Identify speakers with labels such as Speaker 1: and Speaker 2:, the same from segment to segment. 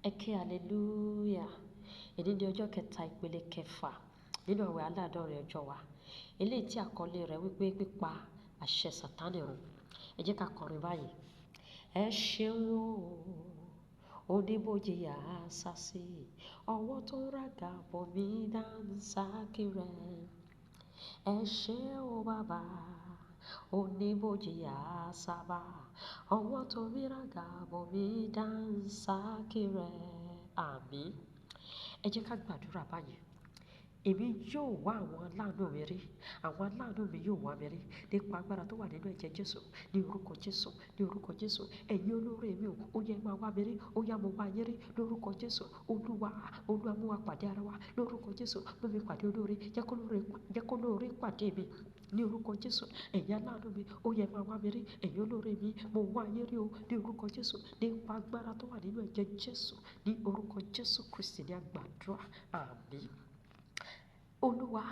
Speaker 1: Ẹ ké hallelujah. Èní ni ọjọ́ kẹta ìpele kẹfà nínú àwẹ̀ aláàdọ́rin ọjọ́ wa. Eléyìí tí àkọlé rẹ̀ wípé pípa àṣẹ Sátánì run. Ẹ jẹ́ ká kọrin báyìí. Ẹ ṣeun o, oníbojì àṣàsí, ọwọ́ tó rága bọ̀ mí dánsákì rẹ̀. Ẹ ṣé o bàbá, oníbojì àṣàbà, ọwọ́ tó rí rága bọ̀ mí dánsákì rẹ̀. Àmín. Ẹ jẹ́ ká gbàdúrà báyìí. Èmi yóò wá àwọn aláàánú mi rí. Àwọn aláàánú mi yóò wá mi rí. Nípa agbára tó wà nínú ẹ̀jẹ̀ Jésù, ní orúkọ Jésù, ní orúkọ Jésù. Ẹ̀yin olóore mi ò, ó yẹ máa wá mi rí, ó yá mo wá yín rí. Lórúkọ Jésù, Olúwa, Olúwa mú wa pàdé ara wa. Lórúkọ Jésù, mú mi pàdé olóore, jẹ́ kó lóore pàdé mi. Ní orúkọ Jésù, ẹ̀yin aláàánú mi, ó yẹ máa wá mi rí. Ẹ̀yin olóore mi, mo wá yín rí o. Ní orúkọ Jésù, nípa agbára tó wà nínú ẹ̀jẹ̀ Jésù, ní orúkọ Jésù Kristi ní a gbàdúrà. Àmín. Olúwa,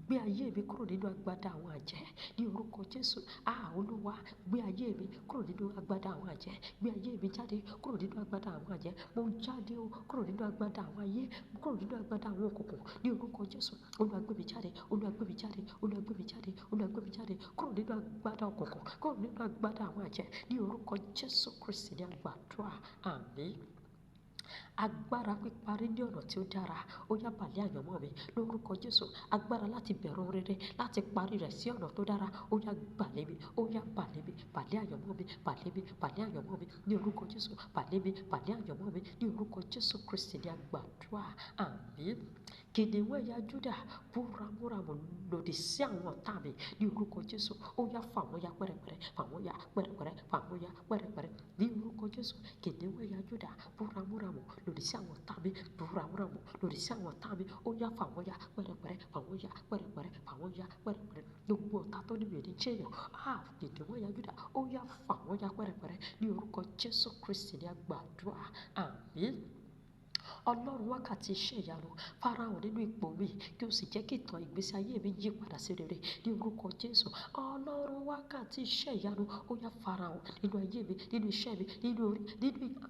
Speaker 1: gbé ayé mi kúrò nínú agbádá àwọn àjẹ́ ní orúkọ Jésù. Ah, Olúwa, gbé ayé mi kúrò nínú agbádá àwọn àjẹ́. Gbé ayé mi jáde kúrò nínú agbádá àwọn àjẹ́. Mo jáde o kúrò nínú agbádá àwọn ayé, kúrò nínú agbádá àwọn òkùnkùn ní orúkọ Jésù. Olúwa gbé mi jáde, Olúwa gbé mi jáde, Olúwa gbé mi jáde, Olúwa gbé mi jáde kúrò nínú agbádá òkùnkùn, kúrò nínú agbádá àwọn àjẹ́ ní orúkọ Jésù Kristi ní a gbàdúrà. Àmín. Agbára píparí ní ọ̀nà tí ó dára, ó yá bàlẹ́ àyànmọ́ mi lórúkọ Jésù. Agbára láti bẹ̀rù rere, láti parí rẹ̀ sí ọ̀nà tó dára, ó yá bàlẹ́ mi, ó yá bàlẹ́ mi, bàlẹ́ àyànmọ́ mi, bàlẹ́ mi, bàlẹ́ àyànmọ́ mi ní orúkọ Jésù, bàlẹ́ mi, bàlẹ́ àyànmọ́ mi ní orúkọ Jésù Kristi ní a gbàdúrà. Àmín. Kìnìún ẹ̀yà Júdà bú ramúramù lòdì sí àwọn ọ̀tá mi ní orúkọ Jésù. Ó yá fà wọ́n ya pẹ́rẹpẹ́rẹ, fà wọ́n ya pẹ́rẹpẹ́rẹ, fà wọ́n ya pẹ́rẹpẹ́rẹ ní orúkọ Jésù. Kìnìún ẹ̀yà Júdà bú ramúramù lòdì sí àwọn ọ̀tá mi, bú ramúramù lòdì sí àwọn ọ̀tá mi. Ó yá fà wọ́n ya pẹ́rẹpẹ́rẹ, fà wọ́n ya pẹ́rẹpẹ́rẹ, fà wọ́n ya pẹ́rẹpẹ́rẹ. Gbogbo ọ̀tá tó ní mi ò ní jẹ́ èèyàn, ah, kìnìún ẹ̀yà Júdà, ó yá fà wọ́n ya pẹ́rẹpẹ́rẹ ní orúkọ Jésù Kristi ní a gbàdúrà. Àmín. Ọlọ́run wákàtí iṣẹ́ ìyanu farahàn nínú ipò mi kí o sì jẹ́ kí ìtàn ìgbésí ayé mi yí padà sí rere ní orúkọ Jésù. Ọlọ́run wákàtí iṣẹ́ ìyanu ó yá farahàn nínú ayé mi, nínú iṣẹ́ mi, nínú orí,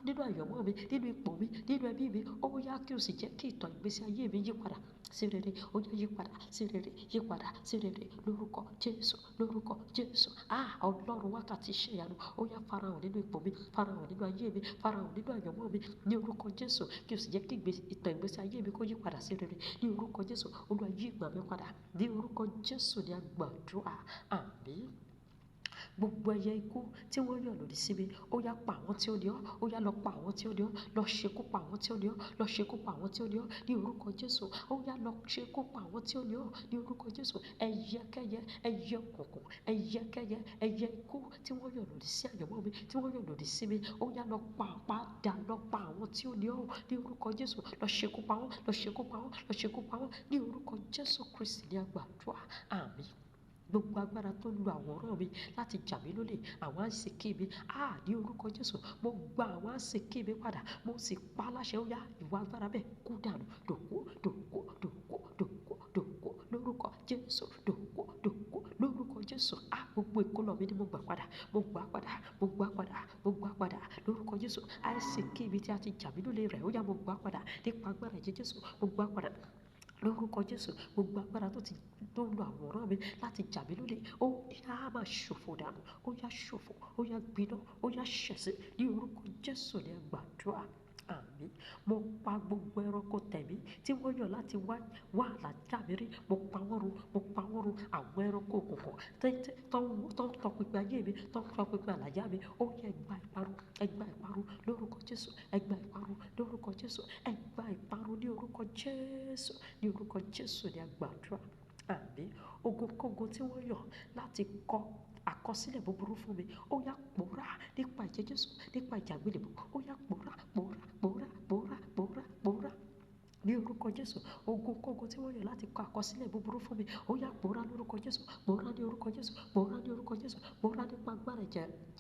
Speaker 1: nínú àyànmọ́ mi, nínú ipò mi, nínú ẹbí mi. Ó yá kí o sì jẹ́ kí ìtàn ìgbésí ayé mi yí padà sí rere. Ó yá yí padà sí rere, yí padà sí rere lórúkọ Jésù, lórúkọ Jésù. Ah, Ọlọ́run wákàtí iṣẹ́ ìyanu ó yá farahàn nínú ipò mi, farahàn nínú ayé mi, farahàn nínú àyànmọ́ mi ní orúkọ Jésù kí o sì jẹ́ kí ìtàn ìgbésí ayé mi kó yí padà sí rere ní orúkọ Jésù. Olúwa yí ìgbà mi padà ní orúkọ Jésù ní a gbàdúrà. Àmín. Gbogbo ẹyẹ ikú tí wọ́n yàn lòdì sí mi, ó yá pa àwọn tí ó ní ọ́, ó yá lọ pa àwọn tí ó ní ọ́, lọ ṣekú pa àwọn tí ó ní ọ́, lọ ṣekú pa àwọn tí ó ní ọ́ ní orúkọ Jésù. Ó yá lọ ṣekú pa àwọn tí ó ní ọ́ ní orúkọ Jésù. Ẹyẹkẹ́yẹ, ẹyẹ òkùnkùn, ẹyẹkẹ́yẹ, ẹyẹ ikú tí wọ́n yàn lòdì sí àyànmọ́ mi, tí wọ́n yàn lòdì sí mi, ó yá lọ pa, padà lọ pa àwọn tí ó ní ọ́ ní orúkọ Jésù. Lọ ṣekú pa wọ́n, lọ ṣekú pa wọ́n, lọ ṣekú pa wọ́n ní orúkọ Jésù Kristi ní a gbàdúrà. Àmín. Gbogbo agbára tó ń lo àwòrán mi láti jà mí lólè, àwọn àsìkí mi, ah, ní orúkọ Jésù, mo gba àwọn àsìkí mi padà, mo sì pa láṣẹ, ó yá ìwà agbára bẹ́ẹ̀ kú dànù, dòkú, dòkú, dòkú, dòkú, dòkú lórúkọ Jésù, dòkú, dòkú lórúkọ Jésù. Ah, gbogbo ìkólọ mi ni mo gbà padà, mo gbà padà, mo gbà padà, mo gbà padà lórúkọ Jésù. Àsìkí mi tí a ti jà mí lólè rẹ̀, ó yá mo gbà padà nípa agbára ẹ̀jẹ̀ Jésù, mo gbà padà lórúkọ Jésù. Gbogbo agbára tó ń lo àwòrán mi láti jà mí lólè, ó yá máa ṣòfò dànù, ó yá ṣòfò, ó yá gbiná, ó yá ṣẹ̀sín ní orúkọ Jésù ní a gbàdúrà. Àmín. Mo pa gbogbo ẹranko tẹ̀mí tí wọ́n yàn láti wá àlàjá mi rí. Mo pa wọ́n run, mo pa wọ́n run. Àwọn ẹranko òkùnkùn tó ń tọpinpin ayé mi, tó ń tọpinpin àlàjá mi, ó yẹ ẹ gba ìparun, ẹ gba ìparun lórúkọ Jésù, ẹ gba ìparun lórúkọ Jésù, ẹ gba ìparun ní orúkọ Jésù, ní orúkọ Jésù ní a gbàdúrà. Àmín. Ogunkógun tí wọ́n yàn láti kọ àkọsílẹ̀ búburú fún mi, ó yá pòórá nípa ẹ̀jẹ̀ Jésù, nípa ìjà àgbélébùú, ó yá pòórá, pòórá, pòórá, pòórá, pòórá, pòórá ní orúkọ Jésù. Ogunkógun tí wọ́n yàn láti kọ àkọsílẹ̀ búburú fún mi, ó yá pòórá lórúkọ Jésù, pòórá ní orúkọ Jésù, pòórá ní orúkọ Jésù, pòórá nípa agbára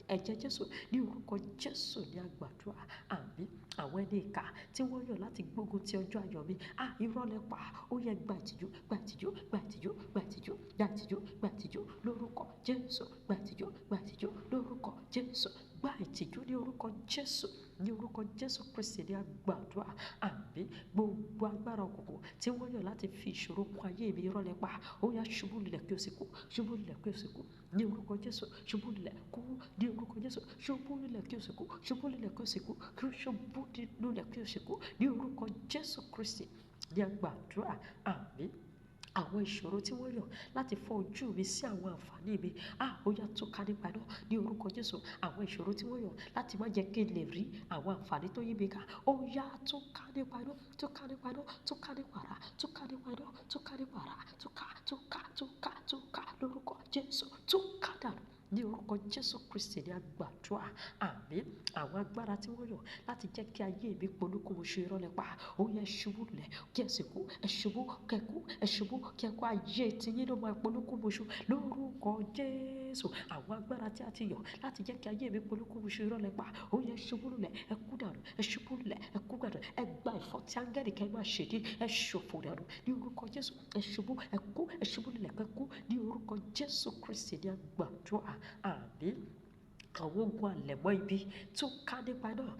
Speaker 1: ẹ̀jẹ̀ Jésù ní orúkọ Jésù ní a gbàdúrà. Àmín. Àwọn ẹni ìkà tí wọ́n yàn láti gbógun ti ọjọ́ ayọ̀ mi, ah, irọ́ lẹ pa, ó yẹ gba ìtìjú, gba ìtìjú, gba ìtìjú, gba ìtìjú, gba ìtìjú, gba ìtìjú lórúkọ Jésù, gba ìtìjú, gba ìtìjú lórúkọ Jésù. Gba ìtìjú ní orúkọ Jésù. Ní orúkọ Jésù Kristi ní a gbàdúrà. Àmín. Gbogbo agbára òkùnkùn tí wọ́n yàn láti fi ìṣòro kún ayé mi, irọ́ lẹ pa. Ó yá, ṣubú lulẹ̀ kí o sì kú. Ṣubú lulẹ̀ kí o sì kú. Ní orúkọ Jésù, ṣubú lulẹ̀ kú. Ní orúkọ Jésù, ṣubú lulẹ̀ kí o sì kú. Ṣubú lulẹ̀ kí o sì kú. Kí o ṣubú lulẹ̀ kí o sì kú. Ní orúkọ Jésù Kristi ní a gbàdúrà. Àmín. Àwọn ìṣòro tí wọ́n yàn láti fọ́ ojú mi sí àwọn àǹfààní mi, ah, ó yá, túká nípa iná ní orúkọ Jésù. Àwọn ìṣòro tí wọ́n yàn láti má jẹ́ kí n lè rí àwọn àǹfààní tó yí mi ká, ó yá, túká nípa iná, túká nípa iná, túká nípa àrá, túká nípa iná, túká nípa àrá, túká, túká, túká, túká lórúkọ Jésù, túká dànù. Ní orúkọ Jésù Kristi ní a gbàdúrà. Àmín. Àwọn agbára tí wọ́n yàn láti jẹ́ kí ayé mi polúkúmuṣu, irọ́ lẹ pa. Ó yá, ṣubú lulẹ̀ kí ẹ sì kú. Ẹ ṣubú kẹ́ kú. Ẹ ṣubú kí ẹ kú. Ayé tiyín ló máa polúkúmuṣu lórúkọ Jésù. Àwọn agbára tí a ti yàn láti jẹ́ kí ayé mi polúkúmuṣu, irọ́ lẹ pa. Ó yá, ṣubú lulẹ̀, ẹ kú dànù. Ẹ ṣubú lulẹ̀, ẹ kú dànù. Ẹ gba ìfọ́tí áńgẹ́lì kẹ́ máa ṣèdí. Ẹ ṣòfò dànù ní orúkọ Jésù. Ẹ ṣubú, ẹ kú. Ẹ ṣubú lulẹ̀ kẹ́ kú. Ní orúkọ Jésù Kristi ní a gbàdúrà. Àmín. Àwọn ogun àlẹ̀mọ́ ibi tó ká nípa náà,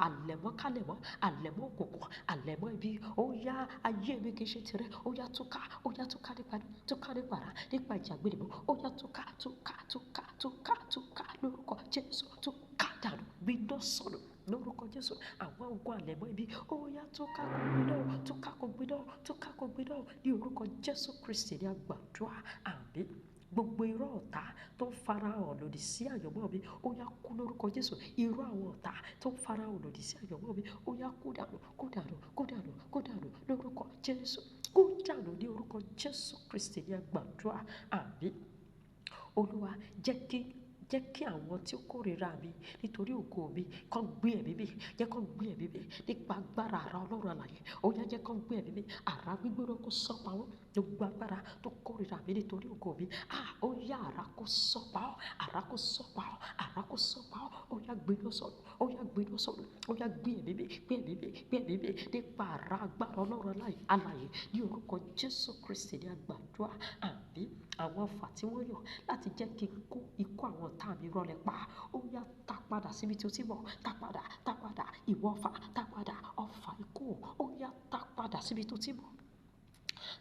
Speaker 1: àlẹ̀mọ́ kálẹ̀mọ́, àlẹ̀mọ́ òkùnkùn, àlẹ̀mọ́ ibi, ó yá, ayé mi kì í ṣe tirẹ̀. Ó yá, túká. Ó yá, túká nípa náà, túká nípa ara, nípa ìjà àgbélébùú. Ó yá, túká, túká, túká, túká, túká lórúkọ Jésù. Túká dànù, gbiná sọnù lórúkọ Jésù. Àwọn ogun àlẹ̀mọ́ ibi, ó yá, túká kó gbiná, túká kó gbiná, túká kó gbiná. Ní orúkọ Jésù Kristi ní a gbàdúrà. Àmín. Gbogbo irọ́ ọ̀tá tó ń farahàn lòdì sí àyànmọ́ mi, ó yá, kú lórúkọ Jésù. Irọ́ àwọn ọ̀tá tó ń farahàn lòdì sí àyànmọ́ mi, ó yá, kú dànù, kú dànù, kú dànù, kú dànù lórúkọ Jésù. Kú dànù ní orúkọ Jésù Kristi ní a gbàdúrà. Àmín. Olúwa, jẹ́ kí àwọn tí ó kórìíra mi nítorí ògo mi kán gbé ẹ̀mí mi. Jẹ́ kán gbé ẹ̀mí mi nípa agbára àrá Ọlọ́run alààyè. Ó yá, jẹ́ kán gbé ẹ̀mí mi. Àrá gbígbóná kó sán pa wọ́n. Gbogbo agbára tó kórìíra mi nítorí ògo mi, ah, ó yá, àrá kó sán pa ọ́. Àrá kó sán pa ọ́. Àrá kó sán pa ọ́. Ó yá, gbiná sọnù. Ó yá, gbiná sọnù. Ó yá, gbé ẹ̀mí mi, gbé ẹ̀mí mi, gbé ẹ̀mí mi nípa àrá agbára Ọlọ́run alààyè. Ní orúkọ Jésù Kristi ní a gbàdúrà. Àmín. Àwọn ọfà tí wọ́n yàn láti jẹ́ kí n kú ikú àwọn ọ̀tá mi, irọ́ lẹ pa. Ó yá, tá padà síbi tí o ti bọ̀. Tá padà, tá padà, ìwọ ọfà, tá padà, ọfà ikú. Ó yá, tá padà síbi tó ti bọ̀.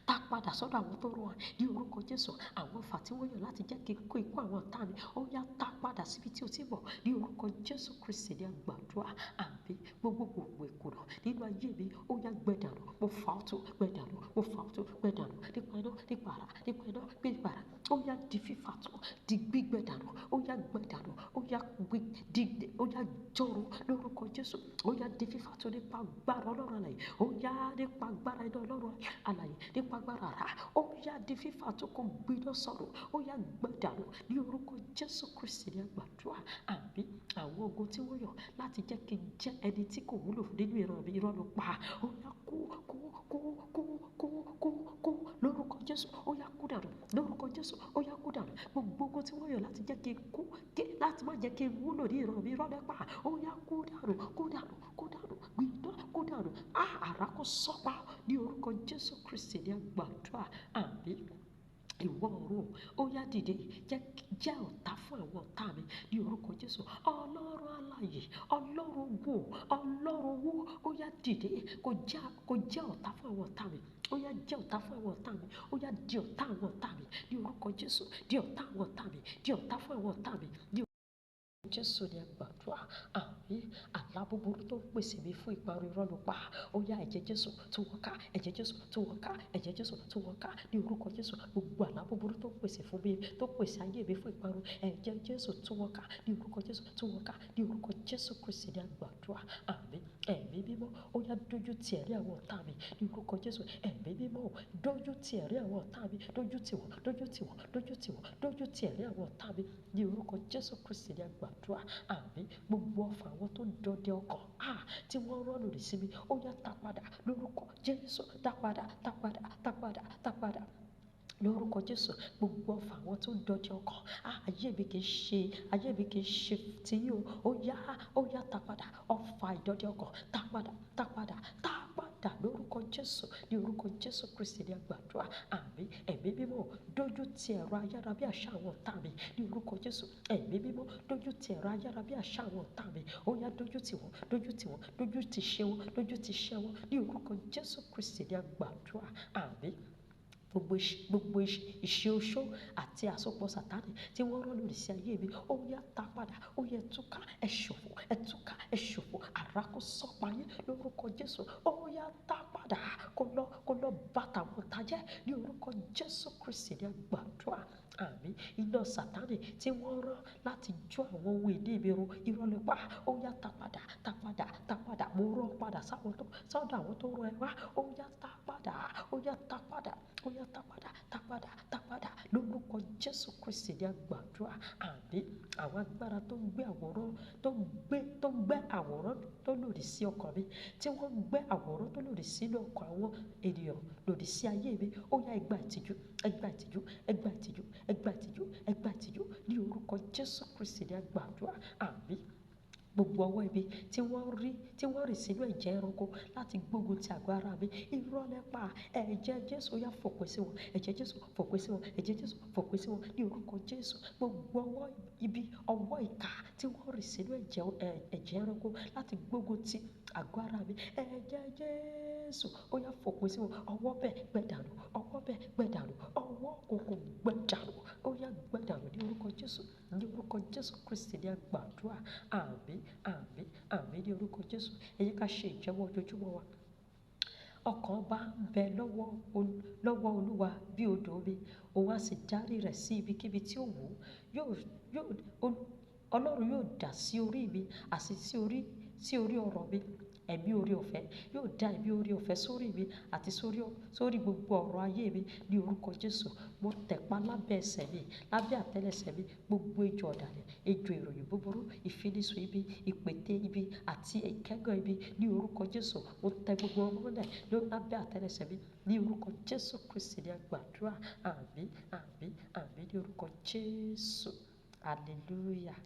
Speaker 1: Tá padà sọ́dọ̀ àwọn tó rán ọ ní orúkọ Jésù. Àwọn ọfà tí wọ́n yàn láti jẹ́ kí n kú ikú àwọn ọ̀tá mi, ó yá, tá padà síbi tí o ti bọ̀. Ní orúkọ Jésù Kristi ní a gbàdúrà. Àmín. Gbogbo gbòǹgbò ìkùnà nínú ayé mi, ó yá, gbẹ dànù. Mo fà ọ́ tu, gbẹ dànù. Mo fà ọ́ tu, gbẹ dànù. Nípa iná, nípa àrá, nípa iná, nípa àrá. Ó yá, di fífà tu, di gbígbẹ dànù. Ó yá, gbẹ dànù. Ó yá, gbí di, ó yá, jọ̀run lórúkọ Jésù. Ó yá, di fífà tu nípa agbára Ọlọ́run alààyè. Ó yá, nípa agbára iná Ọlọ́run alààyè, nípa agbára àrá. Ó yá, di fífà tu, kó gbiná sọnù. Ó yá, gbẹ dànù. Ní orúkọ Jésù Kristi ní a gbàdúrà. Àmín. Àwọn ogun tí wọ́n yàn láti jẹ́ kí n jẹ́ ẹni tí kò wúlò nínú ìran mi, irọ́ ló pa. Ó yá, kú, kú, kú, kú, kú, kú, kú lórúkọ Jésù. Ó yá, kú dànù lórúkọ Jésù. Ó yá, kú dànù. Gbogbo ogun tí wọ́n yàn láti jẹ́ kí n kú, láti má jẹ́ kí n wúlò ní ìran mi, irọ́ ló pa. Ó yá, kú dànù, kú dànù, kú dànù, gbiná, kú dànù. Ah, àrá kó sán pa ní orúkọ Jésù Kristi ní a gbàdúrà. Àmín. Ìwọ ọ̀run, ó yá, dìde, jẹ́ ọ̀tá fún àwọn ọ̀tá mi ní orúkọ Jésù. Ọlọ́run alààyè, Ọlọ́run ogun, Ọlọ́run owó, ó yá, dìde, kó jẹ́ ọ̀tá fún àwọn ọ̀tá mi. Ó yá, jẹ́ ọ̀tá fún àwọn ọ̀tá mi. Ó yá, di ọ̀tá àwọn ọ̀tá mi ní orúkọ Jésù. Di ọ̀tá àwọn ọ̀tá mi. Di ọ̀tá fún àwọn ọ̀tá mi ní Jésù ní a gbàdúrà. Àmín. Àlá búburú tó ń pèsè mi fún ìparun, irọ́ ló pa. Ó yá, ẹ̀jẹ̀ Jésù tú wọn ká. Ẹ̀jẹ̀ Jésù tú wọn ká. Ẹ̀jẹ̀ Jésù tú wọn ká ní orúkọ Jésù. Gbogbo àlá búburú tó ń pèsè fún mi, tó ń pèsè ayé mi fún ìparun, ẹ̀jẹ̀ Jésù tú wọn ká ní orúkọ Jésù. Tú wọn ká ní orúkọ Jésù Kristi ní a gbàdúrà. Àmín. Ẹ̀mí Mímọ́, ó yá, dójú ti ẹ̀rí àwọn ọ̀tá mi ní orúkọ Jésù. Ẹ̀mí Mímọ́, dójú ti ẹ̀rí àwọn ọ̀tá mi. Dójú tì wọ́n, dójú tì wọ́n, dójú tì wọ́n, dójú ti ẹ̀rí àwọn ọ̀tá mi ní orúkọ Jésù Kristi ní a gbàdúrà. Àmín. Gbogbo ọfà àwọn tó ń dọdẹ ọkàn, ah, tí wọ́n rán lòdì sí mi, ó yá, tá padà lórúkọ Jésù. Tá padà, tá padà, tá padà, tá padà lórúkọ Jésù. Gbogbo ọfà àwọn tó ń dọdẹ ọkàn, ah, ayé mi kì í ṣe, ayé mi kì í ṣe tiyín o. Ó yá, ó yá, tá padà. Ọfà ìdọdẹ ọkàn, tá padà, tá padà, tá padà. padà lórúkọ Jésù. Ní orúkọ Jésù Kristi ní a gbàdúrà. Àmín. Ẹ̀mí mímọ́ dójú ti ẹ̀rọ ayárabíàṣá àwọn ọ̀tá mi ní orúkọ Jésù. Ẹ̀mí mímọ́ dójú ti ẹ̀rọ ayárabíàṣá àwọn ọ̀tá mi. Ó yá, dójú tì wọ́n, dójú tì wọ́n, dójú ti ṣe wọ́n, dójú ti ṣẹ́ wọ́n ní orúkọ Jésù Kristi ní a gbàdúrà. Àmín. Gbogbo ìṣe oṣó àti àsopọ̀ Sátánì tí wọ́n rán lòdì sí ayé mi, ó yá, ta padà, ó yẹ túká, ẹ ṣòfò, ẹ túká, ẹ ṣòfò, àrá kó sọ́pa yín lórúkọ Jésù. Ó yá, ta padà, kó lọ bá tàwọn ọ̀tá jẹ́ ní orúkọ Jésù Kristi ní a gbàdúrà. Àmín. Iná Sátánì tí wọ́n rán láti jó àwọn ohun ìní mi run, irọ́ ló pa. Ó yá, ta padà, ta padà, ta padà. Mo rán padà sáwọn tó sọ́dọ̀ àwọn tó rán ẹ wá. Ó yá, ta padà, ó yá, ta padà, ó yá, ta padà, ta padà, ta padà lórúkọ Jésù Kristi ní a gbàdúrà. Àmín. Àwọn agbára tó ń gbé àwòrán, tó ń gbẹ́ àwòrán tó lòdì sí ọkàn mi, tí wọ́n ń gbẹ́ àwòrán tó lòdì sínú ọkàn àwọn ènìyàn lòdì sí ayé mi, ó yá, ẹ gba ìtìjú, ẹ gba ìtìjú, ẹ gba ìtìjú, ẹ gba ìtìjú, ẹ gba ìtìjú ní orúkọ Jésù Kristi ní a gbàdúrà. Àmín. Gbogbo ọwọ́ ibi tí wọ́n rí, tí wọ́n rì sínú ẹ̀jẹ̀ ẹranko láti gbógun ti àgọ́ ara mi, irọ́ lẹ pa. Ẹ̀jẹ̀ Jésù, ó yá, fòpin sí wọn. Ẹ̀jẹ̀ Jésù, fòpin sí wọn. Ẹ̀jẹ̀ Jésù, fòpin sí wọn ní orúkọ Jésù. Gbogbo ọwọ́ ibi, ọwọ́ ìkà tí wọ́n rì sínú ẹ̀jẹ̀ ẹranko láti gbógun ti àgọ́ ara mi, ẹ̀jẹ̀ Jésù, ó yá, fòpin sí wọn. Ọwọ́ bẹ́ẹ̀ gbẹ dànù, ọwọ́ bẹ́ẹ̀ gbẹ dànù, ọwọ́ òkùnkùn gbẹ dànù, ó yá, gbẹ dànù ní orúkọ Jésù. Ní orúkọ Jésù Kristi ní a gbàdúrà. Àmín, àmín, àmín ní orúkọ Jésù. Ẹ jẹ́ ká ṣe ìjẹ́wọ́ ojoojúmọ́ wa. Ọkàn ọba ń bẹ lọ́wọ́ Olúwa bí odò omi, òun á sì darí rẹ̀ sí ibikíbi tí ó wù ú. Yóò, yóò, Ọlọ́run yóò dà sí orí mi àti sí orí ọ̀rọ̀ mi ẹ̀mí oore ọ̀fẹ́. Yóò dá ẹ̀mí oore ọ̀fẹ́ sórí mi àti sórí gbogbo ọ̀rọ̀ ayé mi ní orúkọ Jésù. Mo tẹ̀pa lábẹ́ ẹsẹ̀ mi, lábẹ́ àtẹ́lẹsẹ̀ mi, gbogbo ejò ọ̀dàlẹ̀, ejò ìròyìn búburú, ìfinisùn ibi, ìpètè ibi àti ìkẹ́gàn ibi ní orúkọ Jésù. Mo tẹ gbogbo wọn mọ́lẹ̀ lábẹ́ àtẹ́lẹsẹ̀ mi ní orúkọ Jésù Kristi ní a gbàdúrà. Àmín, àmín, àmín ní orúkọ Jésù. Hallelujah.